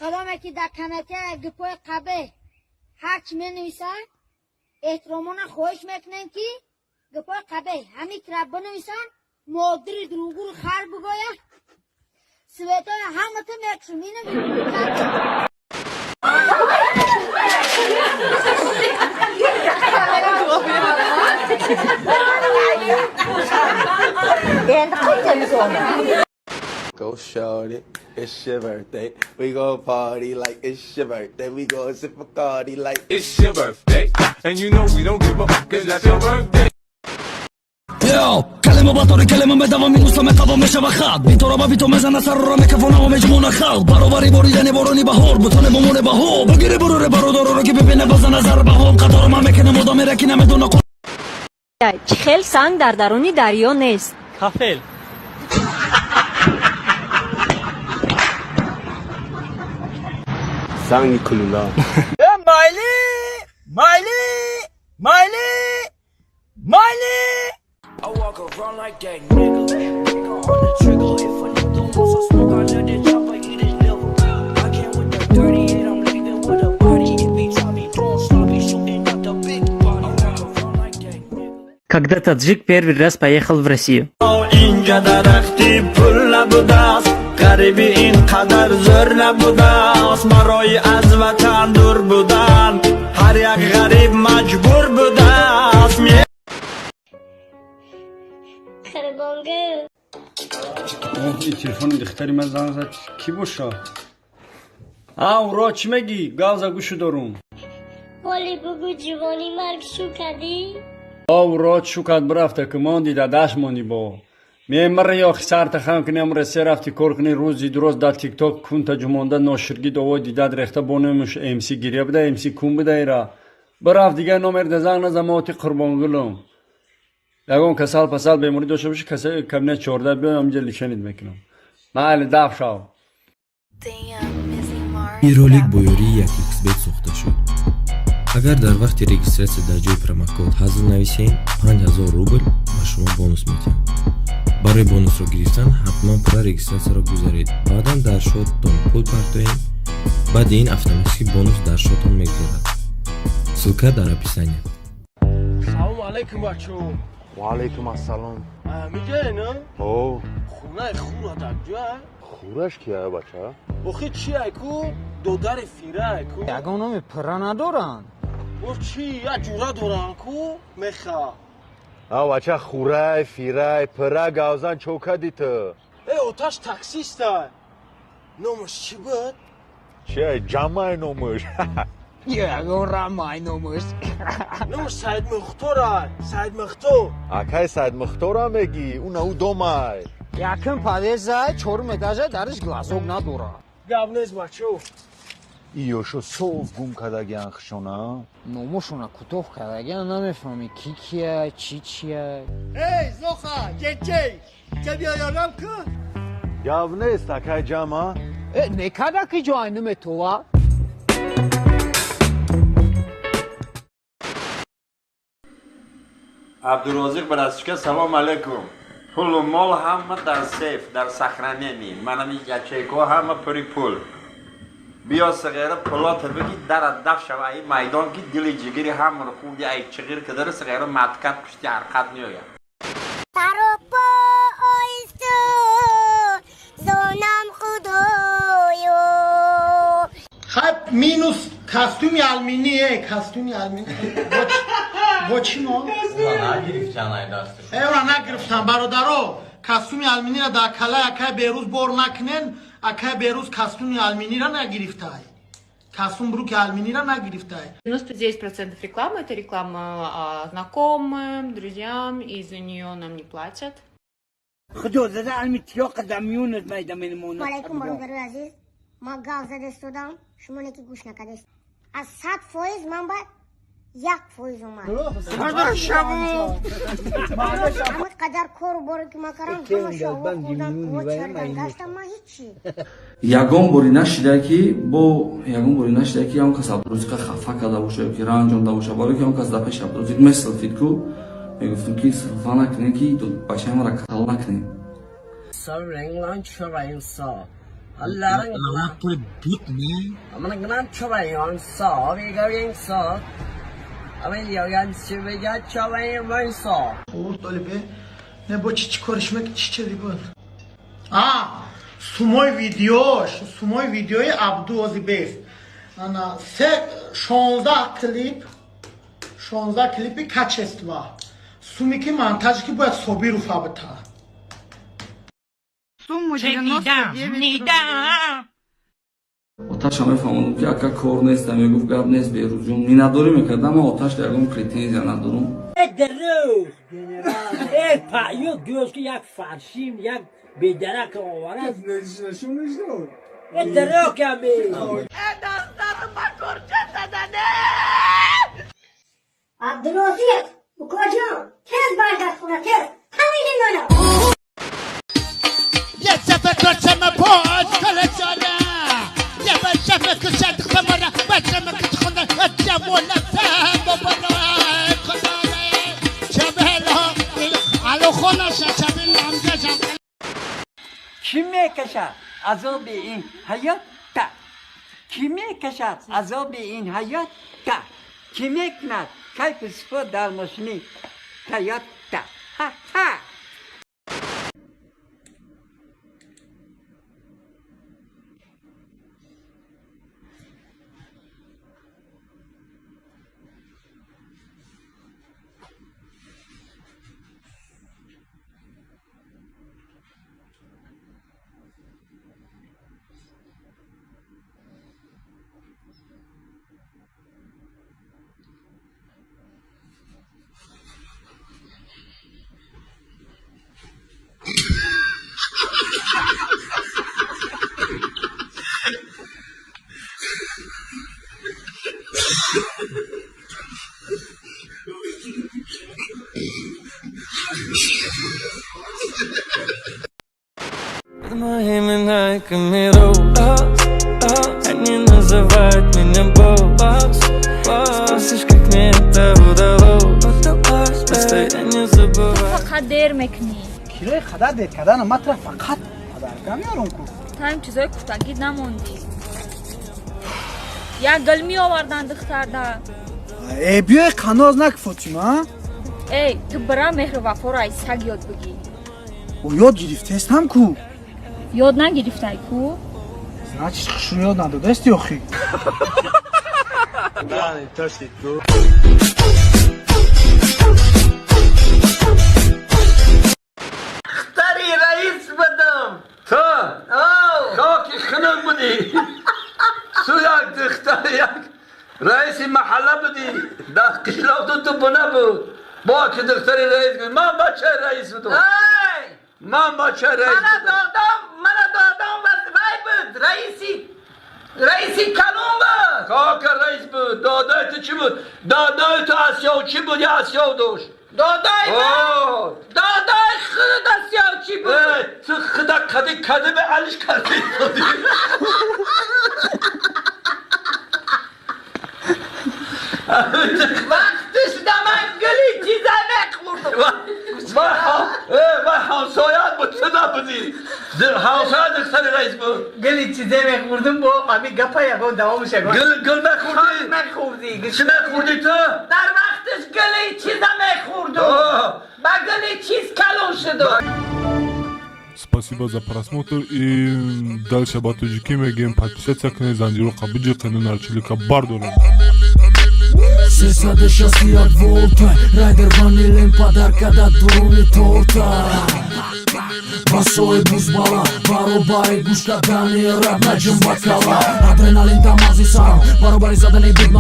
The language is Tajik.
Кадоме ки дар комментария гапои қабеҳ ҳарчи менависанд, эҳтиромона хоҳиш мекунем, ки гапои қабеҳ ҳамин кира бинависанд, модири дуруғгӯру хар бигӯя, светои ҳамата мекушум ина. Endi qilamiz uni. Go shorty, it's your birthday. We gon' party like it's your birthday. We gon' sip Bacardi like It's your birthday, and you know we don't give a fuck 'cause that's your birthday. Йо, калима батори калима медавам, минуса метавам, мешава хат битора ба бито мезана сарора мекафонава меҷмона халқ баробари боридани борони баҳор бутоне бомоне баҳо бигири буруре бародароро ки бибине базана зарбаҳо қаторо ман мекунам одамере ки намедона. Чӣ хел санг дар даруни дарё нест? Кафел. Санги кулула. Майли, майли, майли, майли. I walk around like that nigga. Finger on the trigger. If a nigga wants some smoke, I let it chopper eat his liver. I came with the 38, I'm leaving with a body. If he try me doing sloppy, shooting out the big body. I walk around like that nigga. Когда таджик первый раз поехал в Россию. Инҷа дарахти пул набудааст, ғарибӣ ин қадар зӯр набудааст, барои аз ватан дур будан ҳар як ғариб маҷбур будааст. Қурбонгул. Телефони духтари ман занг зад, кӣ боша? А, уро, чӣ мегӣ? Гавза, гӯшу дорум. Ҳоли бугӯ, ҷувонӣ марг шу кардӣ? А, уро, шу кад бирафта, ки монди, дадаш монди бо мемара ё сарта хам кунӣ, амра се рафти кор кунӣ, рӯзи дуроз дар тикток кунта ҷумонда ноширги довой дидад рехта бо номуш МС гиря буда, МС кун буда, ира бирафт, дигар номер занг назамоти. Қурбонгулум, ягон касал пасал беморӣ дошта бошӣ, кабинет 14 биё, ҳаминҷа лечение мекунам. Майли, даф шав. Ин ролик бо ёрии 1xBet сохта шуд. Агар дар вақти регистрация дар ҷои промокод ҳазл нависем, 5000 рубл ба шумо бонус медиҳам. Барои бонусро гирифтан ҳатман пурра регистрацияро гузаред, баъдан дар шотон пул партоем, баъди ин автоматически бонус дар шотон мегузарад. Ссылка дар описание. Салому алайкум, бачо. Ва алайкум ассалом. Миҷае на? О. Хонаи хура дар ҷоя? Хураш кия, бача? Охи чи ай ку, додари фира ай ку. Ягон номи пурра надоранд. О, чи як ҷура доранд ку, меха. А, бача, хурай, фирай, пира гавзан чо кади ту? Э, оташ таксистай, номаш чӣ буд? Чи ҷамай номаш? Ягон рамай номаш. Номаш Саидмухторай, Саидмухтор. Акай Саидмухтора мегӣ, уна ӯ домай. Якум подъездай, чорум этажа, дариш глазок надорад. Гап нест, бачо. Иёшо соф гум кардагиан хушона. Номошона кӯтоҳ кардагиан, намефаҳмӣ ки кия, чӣ чия. Эй, зоха ҷечей, ча биё ёрдам ку. Гап нест, акай ҷама. Э, некада ки ҷо ай наметова. Абдурозиқ братишка, салом алейкум. Пулу мол ҳама дар сейф, дар сохранение. Манами ячейко ҳама пури пул. Биё сиғера пулота биги, дара даф шава ай майдон, ки дили ҷигири ҳамаро хурди, ай чиғир кадара сиғера маткат пушти арқат меояд. Саропо оисту зонам, худоё. Хай, минус костюми алмини, э, костюми алмини бо чӣ ном? Эра нагирифтан, бародаро, костюми алминира дар калай акай Берӯз бор накунен. Акай Берӯз костюми алминира нагирифтай, костюм бруки алминира нагирифтай. 99% рекламы – это реклама знакомым, друзьям, и за нее нам не платят. Худо зада алми тиёқ да миёнат майда менмонад. Алайкум, бародарои азиз, ман гав зада истодам, шумо неки гӯш накардест. Аз 100% ман ба 1% омад. Ҳамин қадар кору боре ки ман кардам, ҳамаша хӯрдан, қувват чардан гаштам, ман ҳичи. Ягон бори нашида ки бо ягон бори нашида ки ягон кас Абдурозиқа хафа карда боша ё ки ранҷонда боша, барое ки ягон кас дар пеши Абдурозиқ месилфид ку, мегуфтум ки силфа накунем, ки бачаи маро катал накунем. I wanna put a beat, man. Хурд олибе не бо чи чӣ кориш мек, чи чизи буд? А сумои видеош, сумои видеои Абду ози бест. Ана се 16 клип, 16 клипи качества, суми ки монтаж ки бояд Собиров абта. Сумму 99 рублей. Оташа мефаҳмондум, ки ака, кор нест. Мегуфт, гап нест, Берӯзҷон, миннатдорӣ мекардам. Ман Оташда ягон претензия надорум. Дурӯғ, э, паё гӯш, ки як фаршим, як бедарак оварад. Э, дурӯғ ками. Абдурозиқ, укоҷон, тез баргард хона, тез, ҳамин мана. یه سفر دوشم پاش کلشانه یه بشم کشد خمره بشم کشخونه جمونه سهم بابا خداره چبهلا الو خونه شبه نامزشم. Кӣ мекашад азоби ин ҳаёт та? Кӣ мекашад азоби ин ҳаёт та? Кӣ мекунад кайфу сифо дар мошини Тойота? Ха-ха! Мои имена Камеру, они называют меня босс. Спросишь, как мне это удалось? Просто я не забываю. Фақат дер мекунӣ. Кирои қадар дер кардана матра фақат падарка меёрам ку. Таим чизои куфтагӣ намондӣ. Як гул меовардан духтарда. Э, биёй, қаноз нак, Фотима. Эй, ту бира, меҳру вафоро аз саг ёд бигир. О, ёд гирифтестам ку. Ёд нагирифтай ку. Значит, хушрӯ ёд надодасти охи. Да, точно. Духтари раис будам. Ту хоки хунук будӣ. Ту як духтари як раиси маҳалла будӣ. Дар қишлоқ ту буна буд. Бо ки духтари раис гӯй, ман бачаи раис будам. Ман бачаи раис Мана будам. Додам, мана додам вай буд, раиси калон буд. Хока раис буд. Додаи ту чӣ буд? Додаи ту асёвчӣ буд, я асёв дошт. Додаи ман, додаи худ асёвчӣ буд. Э, ту худа кади кади ба алиш кардӣ. Вақтиш да ман гули чиза мехӯрдам. Вай ҳамсояат буд, ту набудӣ. Ҳамсоя духтари раис буд. Гули чизе мехӯрдум, бо ами гапа ягон давомаш ягон. Гул, гул мехӯрдӣ? Мехӯрдӣ. Чӣ мехӯрдӣ ту? Дар вақтиш гули чиза мехӯрдум, ба гули чиз калон шудум. Спасибо за просмотр и дальше ба тоҷикӣ мегӯем: подписаться кунед, занҷироқа биҷиқену нарчилика бардорем. 361 волта, райдер ванилен падарка да дуруни торта. Басои бузбала баробари гӯш кардани раб наҷум бакала. Адреналин дамази сарам баробари задани бит.